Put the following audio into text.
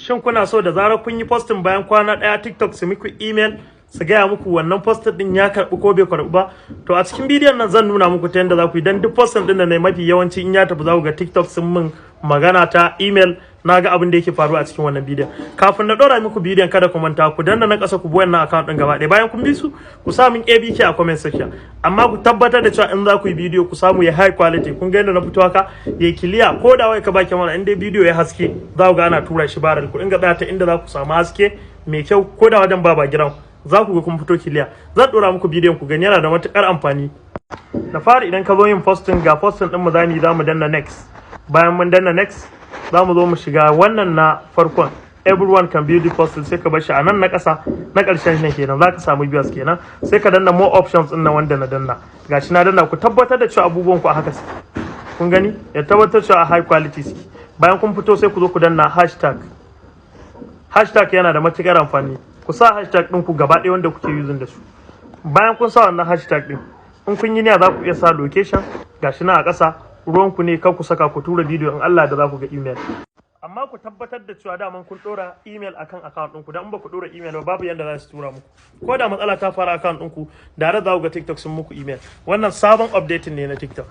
Shin kuna so da zarar kun yi posting, bayan kwana ɗaya TikTok su muku email su gaya muku wannan posting din ya karɓi ko bai karɓi ba? To, a cikin bidiyon nan zan nuna muku ta yadda za ku yi, dan duk posting din da na mafi yawanci in ya tafi, za ku ga TikTok sun min magana ta email, na ga abin da yake faruwa a cikin wannan bidiyon. Kafin na ɗora muku bidiyon, kada ku manta ku danna na ƙasa, ku bi wannan account din gaba ɗaya. Bayan kun bi su, ku sa min ABK a comment section. Amma ku tabbatar da cewa in za ku yi bidiyo, ku samu ya high quality. Kun ga yadda na fito haka, ya clear. Ko da wai ka ba kyamara, in dai bidiyo ya haske, za ku ga ana tura shi viral. Ku dinga tsaya ta inda za ku samu haske mai kyau, ko da wajen ba background, za ku ga kun fito clear. Zan ɗora muku bidiyon ku gani, yana da matukar amfani. Da fari, idan ka zo yin posting, ga posting din mu zamu yi, za mu danna next. Bayan mun danna next, za mu zo mu shiga wannan na farkon, "Everyone can view the post", sai ka bar shi a nan na ƙasa, na ƙarshen nan kenan, za ka samu viewers kenan. Sai ka danna more options din nan wanda na danna. Gashi na danna. Ku tabbatar da cewa abubuwan ku a haka suke. Kun gani, ya tabbatar cewa a high quality suke. Bayan kun fito, sai ku zo ku danna hashtag. Hashtag yana da matukar amfani. Ku sa hashtag ɗin ku gaba ɗaya wanda kuke using da su. Bayan kun sa wannan hashtag ɗin, in kun yi niyya za ku iya sa location, gashi na a ƙasa. Ruwanku ne, kar ku saka, ku tura bidiyo, in Allah da za ku ga email. Amma ku tabbatar da cewa daman kun ɗora email akan account ɗinku, dan in ba ku ɗora email ba, babu yanda za su tura muku. Ko da matsala ta fara account ɗinku, da za ku ga TikTok sun muku email. Wannan sabon updating ne na TikTok.